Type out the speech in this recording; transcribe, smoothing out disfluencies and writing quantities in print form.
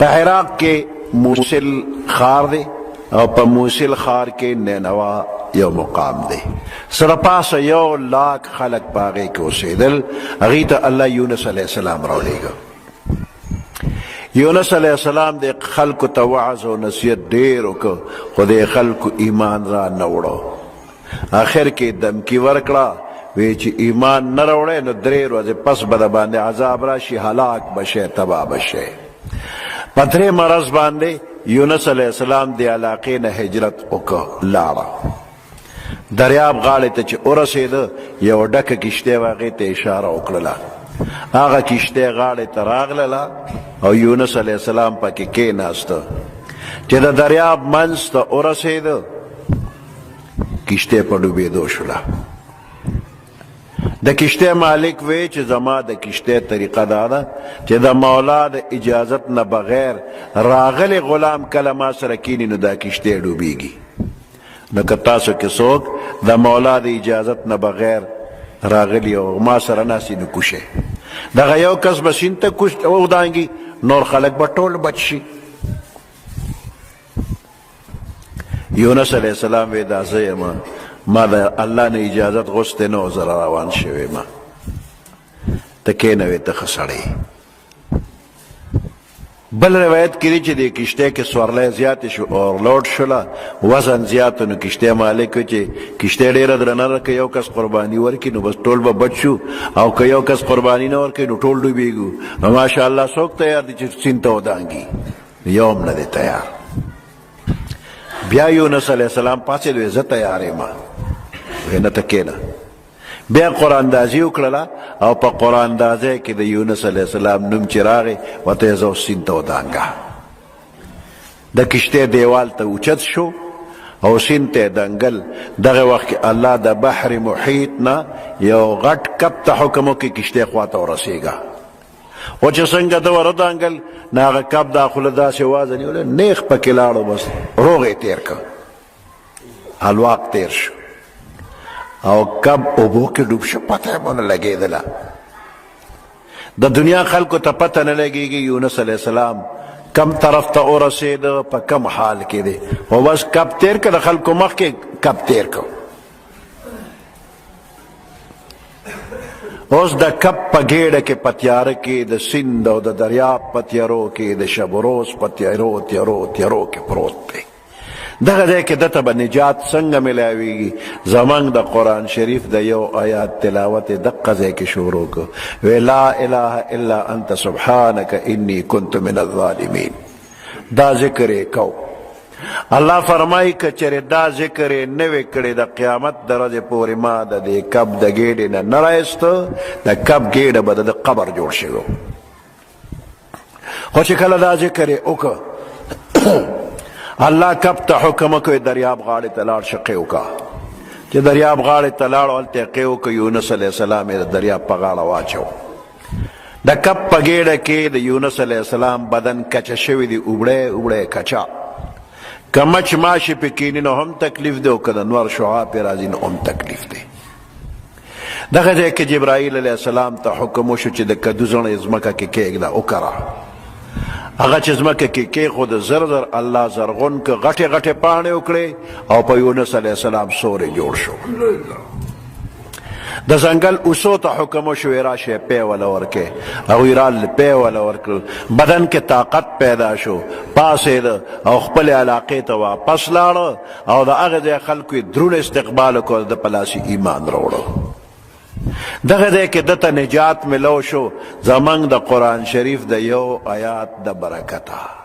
په عراق کې موصل ښار دی او په موصل ښار کې نینوا یو مقام دی. سره پاسه 1 لاک خلک په هغې کې اوسېدل. هغوی ته الله یونس علیه السلام راولېږه. یونس علیه السلام د خلکو ته وعظ او نصیحت ډېر وکړ، خو د خلکو ایمان را نه وړو. اخر کې دمکی ورکړه، وی چې ایمان نه راوړی نو 3 ورځې پس به د باندې عذاب راشي، هلاک به شی، تباه به شی. په درې مرض باندې یونس علیه السلام د علاقې نه هجرت وکړ، لاړه. دریاب غاړې ته چې ورسېده، یو ډکه کشته وه، هغې ته اشاره وکړله. هغه کشته غاړې ته راغلله او یونس علیه السلام پکې کېناسته. چې د دریاب منځ ته ورسېده، کشته په ډوبېدو شوله. د کشته مالک وی چې زما د کشته طریقه دا ده چې د مولا د اجازت نه بغیر راغلی غلام کله ما سره کینی نو دا کشته ډوبیږي. نو که تاسو کې څوک د مولا د اجازت نه بغیر راغلی او ما سره ناسی نو کوشه. دغه یو کس به سیند ته کوش ودانګي، نور خلک به ټول بچ شي. یونس علیه السلام وی دا زه یم، ما د الله نه اجازت غوښتې نه، زه روان شوی ما ته کښېنوې، ته ښه سړی. بل روایت کې چې د کشته کې سورلی زیات شو او لوډ شوله، وزن زیات، نو کشته مالک چې کشته ډیره درنه ده، که یو کس قرباني ورکړي نو بس ټول به بچ شو او که یو کس قرباني نه ورکړي نو ټول ډوبېږو. نو ماشاءالله، څوک تیار دي چې سیند ته ودانګي؟ یو هم نه دی تیار. بیا یونس علیه السلام پاڅېد، وی زه تیار یم. وی نه، ته کښېنه. بیا قرعه اندازي وکړله او په قرعه اندازۍ کې د یونس علیه السلام نوم چې راغی، ورته یې زه سیند ته ودانګه. د کشتۍ دیوال ته اوچت شو او سیند ته دنګل. دغه وخت کې الله د بحر محیط نه یو غټ کب ته حکم وکړي، کشتۍ خواته ورسېږه. او چې څنګه د وردانګل، نو هغه کب دا خوله داسې وازه نیولې، نیغ پکې لاړو، بس روغ یې تېر کړ، الواق تیر شو او کب اوبو کې ډوب شو، پته یې ونه لګېدله. د دنیا خلکو ته پته نه لګېږي یونس علیه السلام کم طرف ته ورسېده، په کم حال کې دی، خو بس کب تیر کړ، د خلکو مخکې کب تیر کړ. اوس د کب په ګېډه کې، په تیاره کې، د سیند او د دریاب په تیارو کې، د شب روز په تیارو تیارو تیارو کې پروت دی. دغه ځای کې دته به نجات څنګه ملاویږي؟ زمنګ د قرآن شریف د یو آیات تلاوت دقه ځای کې شروع کو، وی لا اله الا انت سبحانك انی كنت من الظالمین. دا ذکر یې کو. الله فرمایي، که چېرې دا ذکر یې نه وی کړی، د قیامت د ورځې پورې ما د دې کب د ګېډې نه نه راایسته، د کب ګېډه به د قبر جوړ شوی. خو چې کله دا ذکر یې وکړ، الله کب ته حکم وکړ، دریاب غاړې ته لاړ شه، قی وکړه. چې دریاب غاړې ته لاړ، هلته یې قی وکړ. یونس علیه السلام یې د دریاب په غاړه واچو. د کب په ګېډه کې د یونس علیه السلام بدن کچه شوی دی، اوبړی اوبړی کچه. که مچ ماشي پې کښېني نو هم تکلیف دی او که د نور شعاع پې راځي نو هم تکلیف دی. دغه ځای کې جبرائیل علیه السلام ته حکم وشو چې د کدو زڼې ځمکه کې کېږده. وکره. هغه چې ځمکه کې کېښود، زر زر الله زرغون که، غټې غټې پاڼې وکړې او په یونس علیه السلام سوری جوړ شو. د ځنګل اوسو ته حکم وشو، راشه پی وله ورکې. هغوی رال، پی وله ورکړل، بدن کې طاقت پیدا شو، پاڅېده او خپلې علاقې ته واپس لاړه او د هغه ځای خلکو یې درون استقبال وکړ، د په لاس ایمان راوړو. دغه ځای کې دته نجات ملو شو، زمنګ د قرآن شریف د یو آیات د برکته.